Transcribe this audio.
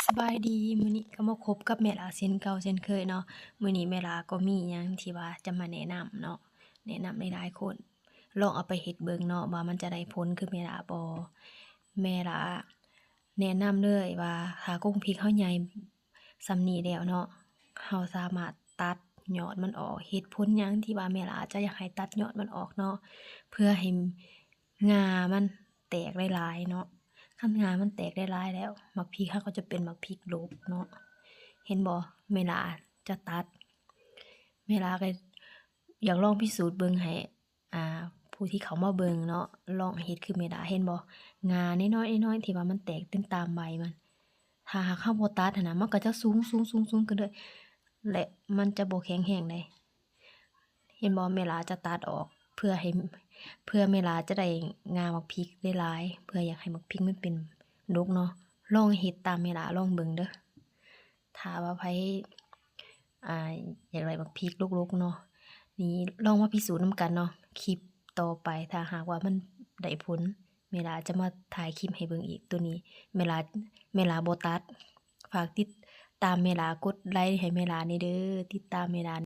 ສະບາຍດີ ມື້ນີ້ກໍມາພົບກັບແມ່ຫຼ້າເຊັ່ນເກົ່າເຊັ່ນເຄີຍເນາະ. ມື້ນີ້ແມ່ຫຼ້າກໍມີຫຍັງທີ່ວ່າຈະມາແນະນຳເນາະ, ແນະນຳຫຼາຍໆຄົນ ລອງເອົາໄປເຮັດເບິ່ງເນາະ ວ່າມັນຈະໄດ້ຜົນຄືແມ່ຫຼ້າບໍ່. ແມ່ຫຼ້າແນະນຳເລີຍວ່າ ຖ້າກົກໝາກພິກເຮົາໃຫຍ່ສ່ຳນີ້ແລ້ວເນາະ ເຮົາສາມາດຕັດຍອດມັນອອກ. ເຫດຜົນຫຍັງທີ່ວ່າແມ່ຫຼ້າຈະຢາກໃຫ້ຕັດຍອດມັນອອກເນາະ ເພື່ອໃຫ້ ງ່າມັນແຕກຫຼາຍໆເນາະ. ຄັນງ່າມັນແຕກຫຼາຍໆແລ້ວ ໝາກພິກເຮົາກໍຈະເປັນໝາກພິກດົກເນາະ. ເຫັນບໍ່ ແມ່ຫຼ້າຈະຕັດ ແມ່ຫຼ້າກໍຢາກລອງພິສູດເບິ່ງໃຫ້ ອ່າ ຜູ້ທີ່ເຂົ້າມາເບິ່ງເນາະ ລອງເຮັດຄືແມ່ຫຼ້າ. ເຫັນບໍ່ ງ່ານ້ອຍໆ ນ້ອຍໆ ທີ່ວ່າມັນແຕກເຕັມຕາມໃບມັນ ຖ້າຫາກເຮົາບໍ່ຕັດຫັ້ນນະ ມັນກໍຈະສູງໆໆຂຶ້ນເລື້ອຍ ແລະ ມັນຈະບໍ່ແຂງແຮງໃດ. ເຫັນບໍ່ ແມ່ຫຼ້າຈະຕັດອອກ ເພື່ອໃຫ້ ເພື່ອແມ່ຫຼ້າຈະໄດ້ງ່າໝາກພິກໄດ້ຫຼາຍ ເພື່ອຢາກໃຫ້ໝາກພິກມັນເປັນດົກເນາະ. ລອງເຮັດຕາມແມ່ຫຼ້າລອງເບິ່ງເດີ້ ຖ້າວ່າໃຜ ອ່າ ຢາກໄດ້ໝາກພິກດົກໆເນາະ. ນີ້ລອງມາພິສູດນຳກັນເນາະ ຄລິບຕໍ່ໄປ ຖ້າຫາກວ່າມັນໄດ້ຜົນ ແມ່ຫຼ້າຈະມາຖ່າຍຄລິບໃຫ້ເບິ່ງອີກ. ໂຕນີ້ແມ່ຫຼ້າ ແມ່ຫຼ້າບໍ່ຕັດ. ຝາກຕິດຕາມແມ່ຫຼ້າ ກົດໄລໃຫ້ແມ່ຫຼ້າແດ່ເດີ້ ຕິດຕາມແມ່ຫຼ້າ.